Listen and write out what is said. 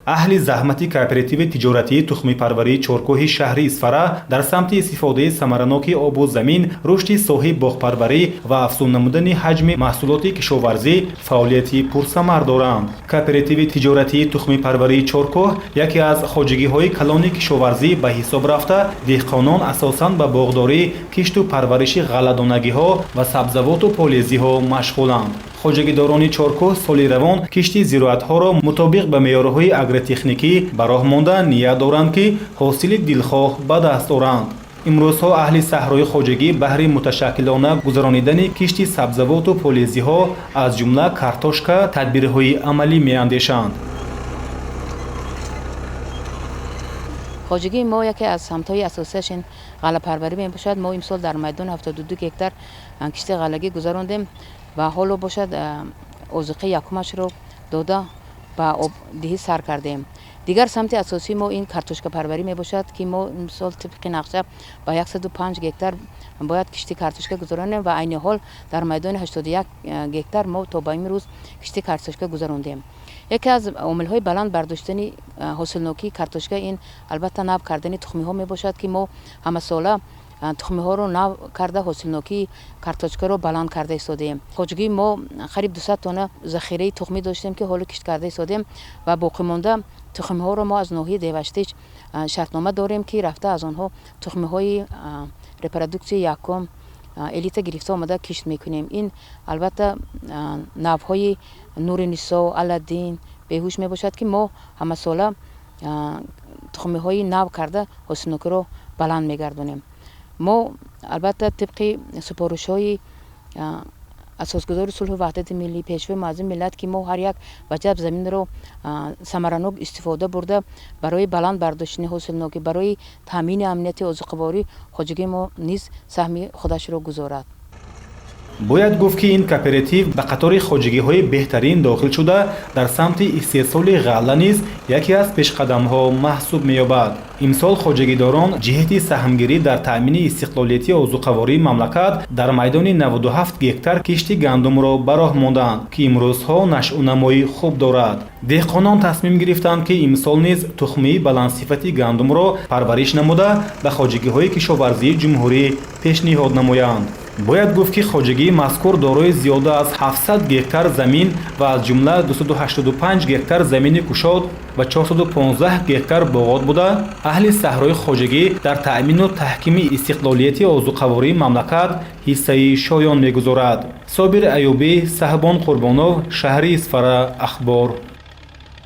Аҳли заҳмати кооперативи тиҷоратии тухмипарварии Чоркӯҳи шаҳри Исфара дар самти истифодаи самараноки обу замин, рушди соҳаи боғпарварӣ ва афзун намудани ҳаҷми маҳсулоти кишоварзӣ фаъолияти пурсамар доранд. Кооперативи тиҷоратии тухмипарварии Чоркӯҳ яке аз хоҷагиҳои калони кишоварзӣ ба ҳисоб рафта, деҳқонон асосан ба боғдорӣ, кишту парвариши ғалладонагиҳо ва сабзавоту полезиҳо машғуланд. Хоҷагидорони Чоркӯҳ соли равон кишти зироатҳоро мутобиқ ба меъёрҳои агротехникӣ ба роҳ монда, ният доранд, ки ҳосили дилхоҳ ба даст оранд. Имрӯзҳо аҳли саҳрои хоҷагӣ баҳри муташаккилона гузаронидани кишти сабзавоту полезиҳо, аз ҷумла картошка, тадбирҳои амалӣ меандешанд. Хоҷагии мо яке аз самтҳои асосиаш ин ғаллапарварӣ мебошад. Мо имсол дар майдони 72 гектар кишти ғаллагӣ гузарондем ва ҳоло бошад, озуқаи якумашро дода, ба обдиҳӣ сар кардем. Дигар самти асосии мо ин картошкапарварӣ мебошад, ки мо имсол тибқи нақша ба 105 гектар бояд кишти картошка гузаронем ва айни ҳол дар майдони 81 гектар мо то ба имрӯз кишти картошка гузарондем. Яке аз омилҳои баланд бардоштани ҳосилнокии картошка ин, албатта, нав кардани тухмиҳо мебошад, ки мо ҳамасола тухмиҳоро нав карда, ҳосилнокии картошкаро баланд карда истодаем. Хоҷагии мо қариб 200 тонна захираи тухмӣ доштем, ки ҳоло кишт карда истодем ва боқимонда тухмиҳоро мо аз ноҳияи Деваштич шартнома дорем, ки рафта аз онҳо тухмиҳои репродуксияи якум, элита гирифта омада, кишт мекунем. Ин, албатта, навъҳои Нури Нисо, Аладдин, Беҳуш мебошад, ки мо ҳамасола тухмиҳои нав карда, ҳосилнокиро баланд мегардонем. Мо, албатта, тибқи супоришҳои Асосгузори сулҳу ваҳдати миллӣ, Пешвои муаззами миллат, ки мо ҳар як ваҷаб заминро самаранок истифода бурда, барои баланд бардоштани ҳосилнокӣ, барои таъмини амнияти озуқаворӣ хоҷагии мо низ саҳми худашро гузорад. Бояд гуфт, ки ин кооператив ба қатори хоҷагиҳои беҳтарин дохил шуда, дар самти истеҳсоли ғалла низ яке аз пешқадамҳо маҳсуб меёбад. Имсол хоҷагидорон ҷиҳати саҳмгирӣ дар таъмини истиқлолияти озуқавории мамлакат дар майдони 97 гектар кишти гандумро ба роҳ монданд, ки имрӯзҳо нашъунамои хуб дорад. Деҳқонон тасмим гирифтанд, ки имсол низ тухмии баландсифати гандумро парвариш намуда, ба хоҷагиҳои кишоварзии ҷумҳурӣ пешниҳод намоянд. Бояд гуфт, ки хоҷагии мазкур дорои зиёда аз 700 гектар замин ва аз ҷумла 285 гектар замини кушод ва 415 гектар боғот буда, аҳли саҳрои хоҷагӣ дар таъмину таҳкими истиқлолияти озуқавории мамлакат ҳиссаи шоён мегузорад. Собир Аюбӣ, Саҳбон Қурбонов, шаҳри Исфара, Ахбор.